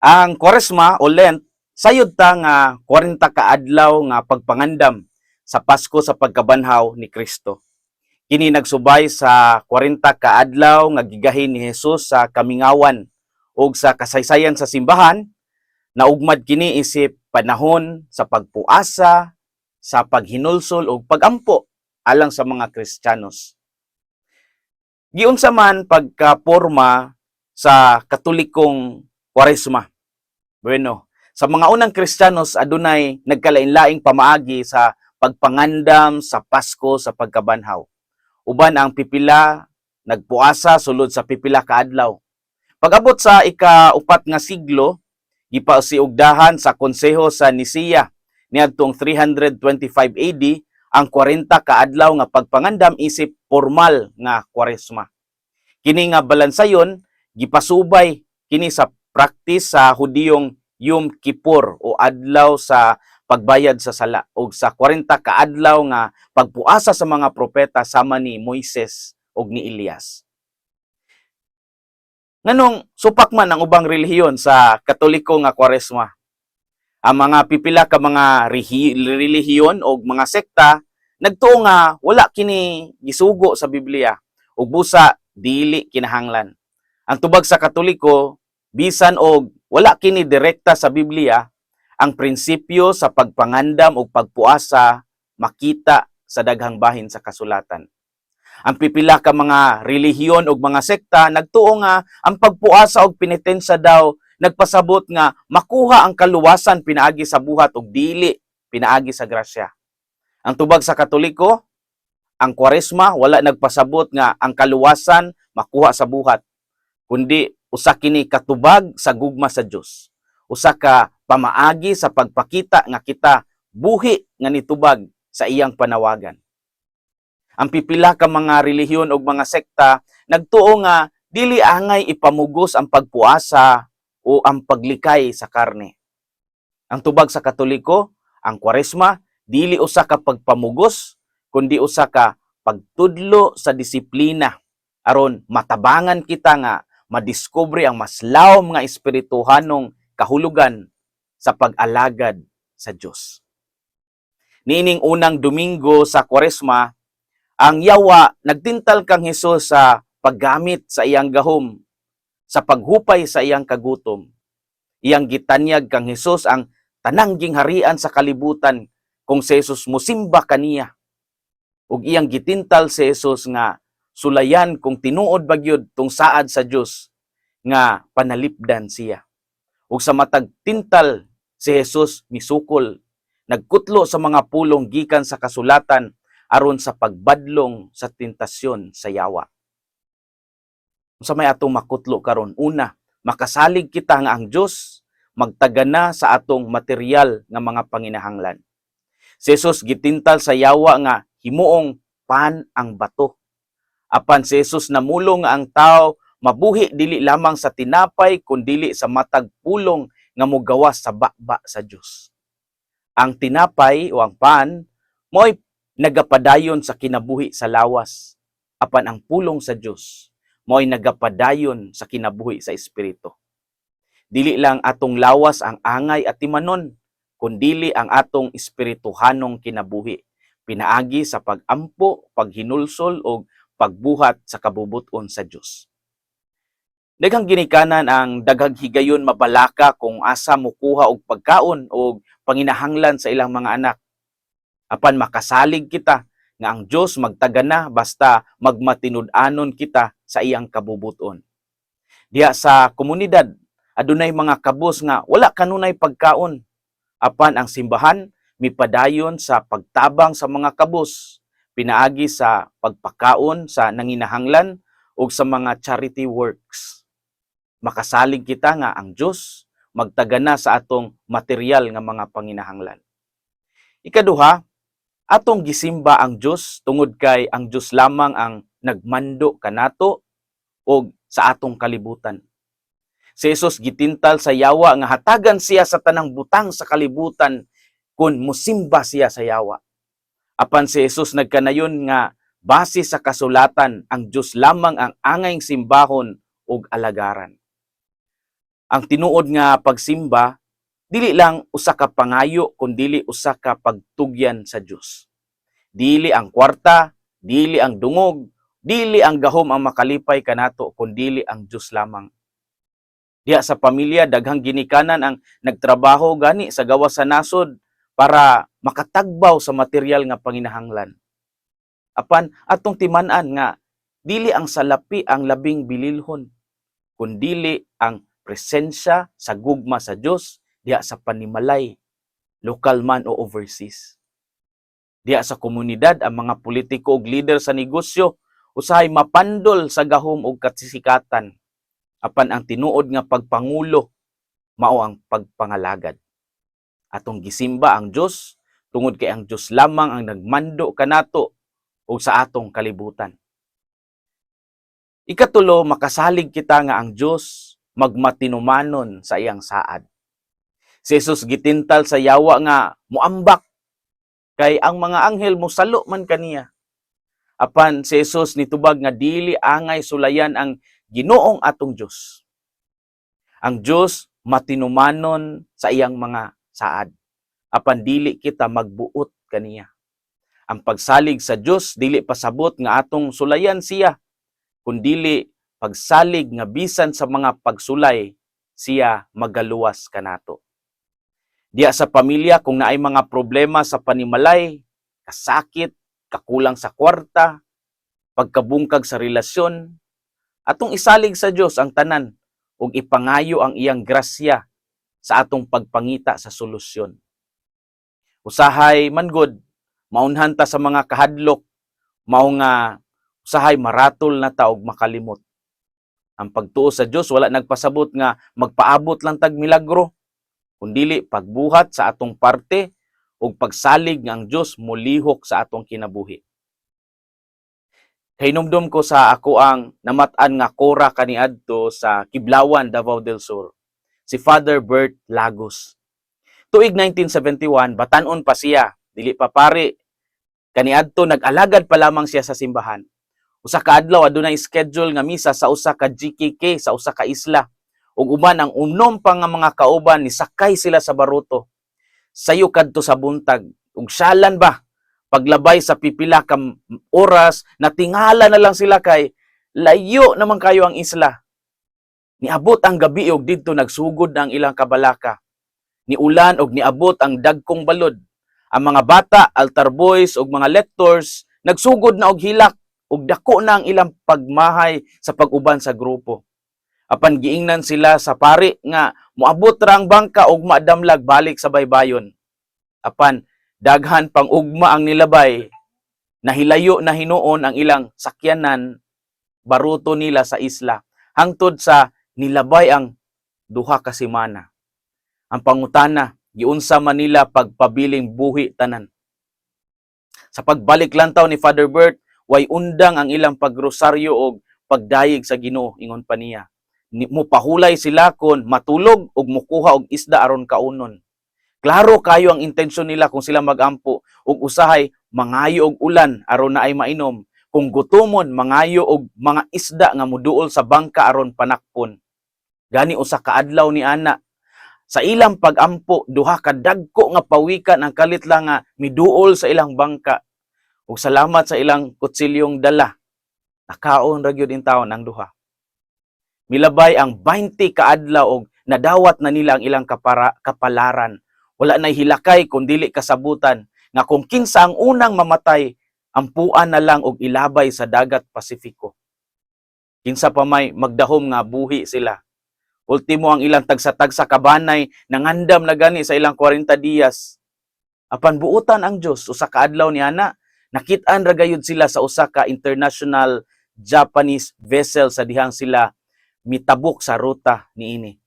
Ang Kwaresma o Lent, sayod ta nga 40 ka adlaw nga pagpangandam sa Pasko sa pagkabanhaw ni Kristo. Kini nagsubay sa 40 ka adlaw nga gigahin ni Jesus sa kamingawan, ug sa kasaysayan sa simbahan naugmad kini isip panahon sa pagpuasa, sa paghinulsol ug pagampo alang sa mga Kristiyanos. Giunsa man pagkaporma sa Katolikong Kwaresma? Bueno, sa mga unang Kristiyanos, adunay nagkalain-laing pamaagi sa pagpangandam sa Pasko sa pagkabanhaw. Uban ang pipila nagpuasa sulod sa pipila ka adlaw. Pag-abot sa ika-4 nga siglo, gipasiugdahan sa Konseho sa Nisea niadtong 325 AD ang 40 ka adlaw nga pagpangandam isip formal nga Kwaresma. Kini nga balansayon gipasubay kini sa praktis sa Hudiyong Yom Kippur o adlaw sa pagbayad sa sala ug sa 40 ka adlaw nga pagpuasa sa mga propeta sama ni Moises ug ni Elias. Nganong supak man ang ubang relihiyon sa Katoliko nga Kwaresma? Ang mga pipila ka mga relihiyon o mga sekta nagtuo nga wala kini gisugo sa Biblia ug busa dili kinahanglan. Ang tubag sa Katoliko, bisan og wala kini direkta sa Biblia, ang prinsipyo sa pagpangandam ug pagpuasa makita sa daghang bahin sa kasulatan. Ang pipila ka mga relihiyon ug mga sekta nagtuo nga ang pagpuasa og penitensya daw nagpasabot nga makuha ang kaluwasan pinaagi sa buhat ug dili pinaagi sa grasya. Ang tubag sa Katoliko, ang Kwaresma wala nagpasabot nga ang kaluwasan makuha sa buhat, kundi usa kini katubag sa gugma sa Dios. Usa ka pamaagi sa pagpakita nga kita buhi nga nitubag sa iyang panawagan. Ang pipila ka mga relihiyon ug mga sekta nagtuo nga dili angay ipamugos ang pagpuasa o ang paglikay sa karne. Ang tubag sa Katoliko, ang Kwaresma dili usa ka pagpamugos kundi usa ka pagtudlo sa disiplina aron matabangan kita nga madiskubre ang mas lawom nga espirituhanong kahulugan sa pag-alagad sa Dios. Niining unang Domingo sa Kwaresma, ang yawa nagtintal kang Hesus sa paggamit sa iyang gahom, sa paghupay sa iyang kagutom. Iyang gitanyag kang Hesus ang tanang gingharian sa kalibutan kung si Jesus musimba kaniya. Ug iyang gitintal si Jesus nga sulayan kung tinuod ba gyud tong saad sa Dios nga panalipdan siya. Ug sa matag tintal, si Jesus misukol, nagkutlo sa mga pulong gikan sa kasulatan aron sa pagbadlong sa tentasyon sa yawa. Unsa may atong makutlo karon? Una, makasalig kita nga ang Dios magtagana sa atong material nga mga panginahanglan. Si Jesus gitintal sa yawa nga himuong pan ang bato. Apan si Jesus namulong nga ang tao mabuhi dili lamang sa tinapay kundili sa matag pulong nga mogawas sa baba sa Dios. Ang tinapay o ang pan mo'y nagapadayon sa kinabuhi sa lawas, apan ang pulong sa Dios mo'y nagapadayon sa kinabuhi sa espiritu. Dili lang atong lawas ang angay atimanon, kundili ang atong espirituhanong kinabuhi pinaagi sa pagampo, paghinulsol o pagbuhat sa kabubuton sa Dios. Daghang ginikanan ang daghang higayon mabalaka kung asa mokuha og pagkaon o panginahanglan sa ilang mga anak. Apan makasalig kita nga ang Dios magtagana basta magmatinud-anon kita sa iyang kabubuton. Diha sa komunidad, adunay mga kabus nga wala kanunay pagkaon. Apan ang simbahan mipadayon sa pagtabang sa mga kabus pinaagi sa pagpakaon sa nanginahanglan ug sa mga charity works. Makasalig kita nga ang Dios magtagana sa atong material nga mga panginahanglan. Ikaduha, atong gisimba ang Dios tungod kay ang Dios lamang ang nagmando kanato og sa atong kalibutan. Si Jesus gitintal sa yawa nga hatagan siya sa tanang butang sa kalibutan kung musimba siya sa yawa. Apan si Jesus nagkanayon nga base sa kasulatan, ang Dios lamang ang angayng simbahon ug alagaran. Ang tinuod nga pagsimba dili lang usa ka pangayo kundili usa ka pagtugyan sa Dios. Dili ang kwarta, dili ang dungog, dili ang gahom ang makalipay kanato kundili ang Dios lamang. Diha sa pamilya, daghang ginikanan ang nagtrabaho gani sa gawas sa nasod para makatagbaw sa material nga panginahanglan. Apan atong timan-an nga dili ang salapi ang labing bililhon, kundili ang presensya sa gugma sa Dios diha sa panimalay, lokal man o overseas. Diha sa komunidad, ang mga politiko ug leader sa negosyo usahay mapandol sa gahom ug kasisikatan. Apan ang tinuod nga pagpangulo mao ang pagpangalagad. Atong gisimba ang Dios tungod kay ang Dios lamang ang nagmando kanato ug sa atong kalibutan. Ikatulo, makasalig kita nga ang Dios magmatinumanon sa iyang saad. Si Jesus gitintal sa yawa nga muambak kay ang mga anghel mosalo man kaniya. Apan si Jesus nitubag nga dili angay sulayan ang Ginoong atong Dios. Ang Dios matinumanon sa iyang mga saad. Apan dili kita magbuot kaniya. Ang pagsalig sa Dios dili pasabot nga atong sulayan siya, kundili pagsalig nga bisan sa mga pagsulay siya magaluwas kanato. Diya sa pamilya, kung naay mga problema sa panimalay, kasakit, kakulang sa kwarta, pagkabungkag sa relasyon, atong isalig sa Dios ang tanan ug ipangayo ang iyang grasya sa atong pagpangita sa solusyon. Usahay man gud maunhan ta sa mga kahadlok, mao nga usahay maratol na ta og makalimot. Ang pagtuo sa Dios wala nagpasabot nga magpaabot lang tag milagro, kundili pagbuhat sa atong parte ug pagsalig nga ang Dios molihok sa atong kinabuhi. Kahinumdom ko sa ako ang namat-an nga kora kaniadto sa Kiblawan, Davao del Sur, si Father Bert Lagos. Tuig 1971, batanon pa siya, dili pa pari. Kaniadto nag-alagad pa lamang siya sa simbahan. Usa ka adlaw, adunay schedule nga misa sa usa ka GKK sa usa ka isla. Ug uban ang unom pa nga mga kauban, nisakay sila sa baruto. Sayo kadto sa buntag ug salan ba paglabay sa pipila ka oras, natingala na lang sila kay layo naman kayo ang isla. Niabot ang gabi ug didto nagsugod na ang ilang kabalaka. Niulan og niabot ang dagkong balod. Ang mga bata, altar boys ug mga lectors nagsugod na og hilak ug dako na ang ilang pagmahay sa pag-uban sa grupo. Apan giingnan sila sa pari nga moabot ra ang bangka ug maadamlag balik sa baybayon. Apan daghan pang ugma ang nilabay, nahilayo na hinuon ang ilang sakyanan, baruto nila sa isla, hangtod sa nilabay ang 2 ka semana. Ang pangutana, giunsa man nila pagpabiling buhi tanan? Sa pagbalik lantaw ni Father Bert, way undang ang ilang pagrosaryo og pagdayeg sa Ginoo, ingon pa niya. Mupahulay sila kon matulog ug mukuha og isda aron kaunon. Klaro kayo ang intensyon nila kung sila magampo ug usahay mangayo og ulan aron naay mainom. Kung gutomon, mangayo og mga isda nga muduol sa bangka aron panakpon. Gani usa ka adlaw ni ana, sa ilang pagampo, duha ka dagko nga pawikan ang kalit lang nga miduol sa ilang bangka. Ug salamat sa ilang kutsilyong dala, nakaon ra gyud intawon ang duha. Milabay ang 20 ka adlaw og nadawat na nila ang ilang kapalaran. Wala nay hilakay kung dili kasabutan nga kung kinsa ang unang mamatay, ampuan na lang og ilabay sa dagat Pasifiko. Kinsa pa may magdahom nga buhi sila? Ultimo ang ilang tagsa-tagsa kabanay nangandam na gani sa ilang 40 dias. Apan buutan ang Dios, usa ka adlaw ni ana, nakit-an ra gayud sila sa usa ka international Japanese vessel sa dihang sila mitabok sa ruta niini.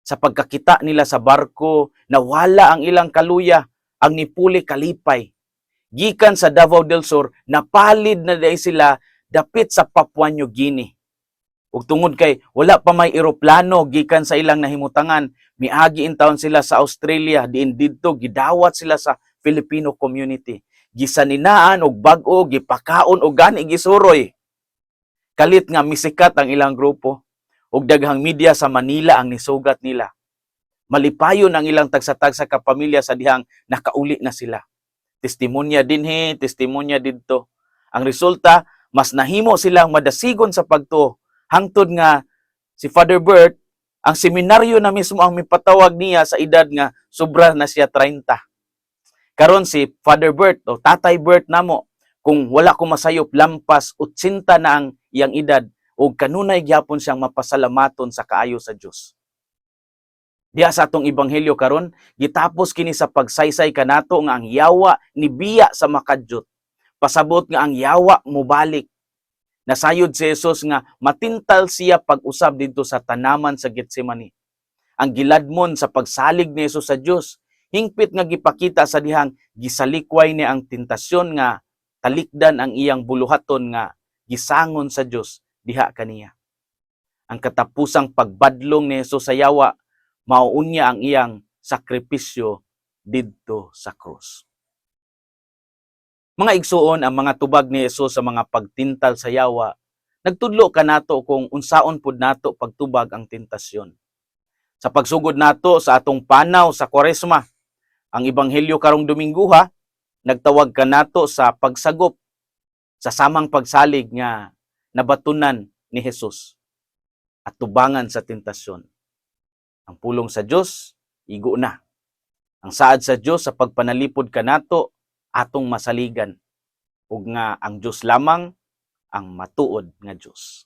Sa pagkakita nila sa barko, nawala ang ilang kaluya, ang nipuli kalipay. Gikan sa Davao del Sur, napalid na diay sila dapit sa Papua New Guinea. Ug tungod kay wala pa may eroplano gikan sa ilang nahimutangan, miagi intawon sila sa Australia, diin didto gidawat sila sa Filipino community. Gisaninaan og bag-o, gipakaon og gani gisuroy. Kalit nga misikat ang ilang grupo. Ug daghang media sa Manila ang nisugat nila. Malipayon ang ilang tagsa-tagsa ka pamilya sa dihang nakauli na sila. Testimonya dinhi, testimonya didto. Ang resulta, mas nahimo silang madasigon sa pagtuo hangtod nga si Father Bert, ang seminaryo na mismo ang mipatawag niya sa edad nga sobra na siya 30. Karon si Father Bert o Tatay Bert namo, kung wala ko masayop, lampas 80 na ang iyang edad ug kanunay gyapon siyang mapasalamaton sa kaayo sa Dios. Diya sa atong ebanghelyo karon, gitapos kini sa pagsaysay kanato nga ang yawa nibiya sa makadyot. Pasabot nga ang yawa mobalik. Nasayod si Jesus nga matintal siya pag-usab didto sa tanaman sa Getsemani. Ang giladmon sa pagsalig ni Jesus sa Dios, hingpit nga gipakita sa dihang gisalikway niya ang tentasyon nga talikdan ang iyang buluhaton nga gisangon sa Dios diha kaniya. Ang katapusang pagbadlong ni Jesus sa yawa mao unya ang iyang sakripisyo didto sa krus. Mga igsuon, ang mga tubag ni Jesus sa mga pagtintal sa yawa, nagtudlo kanato kung unsaon pud nato pagtubag ang tentasyon. Sa pagsugod nato sa atong panaw sa Kwaresma, ang ebanghelyo karong Domingguha nagtawag kanato sa pagsagop sa samang pagsalig nga nabatunan ni Jesus at tubangan sa tentasyon. Ang pulong sa Dios igo na. Ang saad sa Dios sa pagpanalipod kanato, atong masaligan ug nga ang Dios lamang ang matuod nga Dios.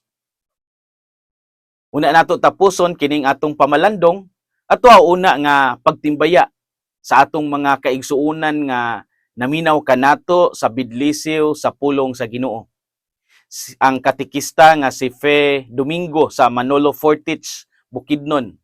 Una nato tapuson kining atong pamalandong, ato una nga pagtimbaya sa atong mga kaigsuonan nga naminaw kanato sa bidlisiw sa pulong sa Ginoo. Ang katikista nga si Fe Domingo sa Manolo Fortich, Bukidnon,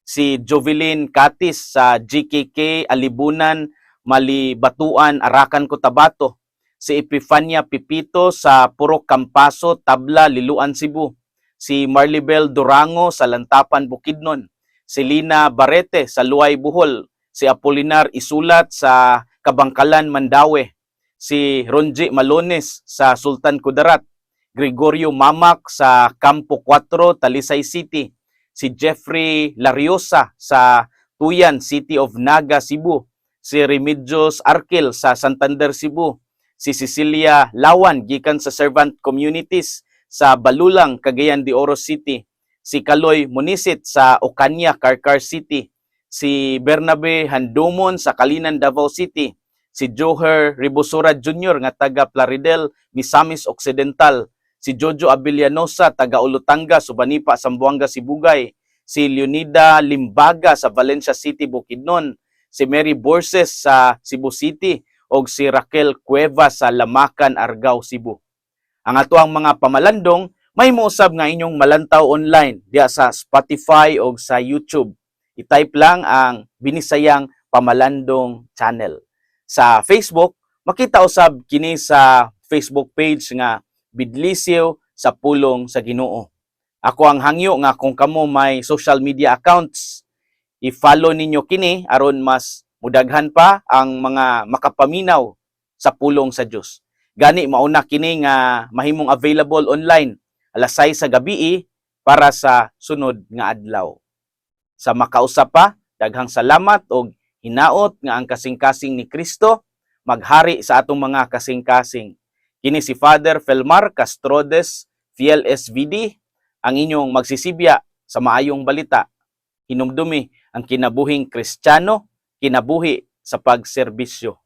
si Jovelyn Catis sa GKK Alibunan, Malibatuan, Arakan, Cotabato, si Epifania Pipito sa Purok Campaso, Tabla, Liloan, Cebu, si Marlibel Durango sa Lantapan, Bukidnon, si Lina Barete sa Luay, Bohol, si Apolinar Isulat sa Kabangkalan, Mandaue, si Ronji Malones sa Sultan Kudarat, Gregorio Mamak sa Campo 4, Talisay City, si Jeffrey Lariosa sa Tuyan, City of Naga, Cebu, si Remedios Arkil sa Santander, Cebu, si Cecilia Lawan gikan sa Servant Communities sa Balulang, Cagayan de Oro City, si Kaloy Munisit sa Ocaña, Carcar City, si Bernabe Handumon sa Calinan, Davao City, si Joher Ribosura Jr. nga taga Plaridel, Misamis Occidental, si Jojo Abellanosa taga Olutanga, Subanipa, Zamboanga, Sibugay, si Leonida Limbaga sa Valencia City, Bukidnon, si Mary Borses sa Cebu City, og si Raquel Cueva sa Lamacan, Argao, Cebu. Ang atoang mga pamalandong may mousab nga inyong malantaw online diya sa Spotify o sa YouTube. I-type lang ang Binisayang Pamalandong Channel. Sa Facebook, makita usab kini sa Facebook page nga Bidlisiw sa Pulong sa Ginoo. Ako ang hangyo nga kung kamo may social media accounts, i-follow ninyo kini aron mas mudaghan pa ang mga makapaminaw sa pulong sa Dios. Gani mauna kini nga mahimong available online alas 6 sa gabi para sa sunod nga adlaw. Sa makausap pa, daghang salamat og hinaot nga ang kasing-kasing ni Kristo maghari sa atong mga kasing-kasing. Kini si Father Felmar Castrodes, Fiel SVD, ang inyong magsisibya sa maayong balita. Hinumdumi ang kinabuhing Kristiyano, kinabuhi sa pagserbisyo.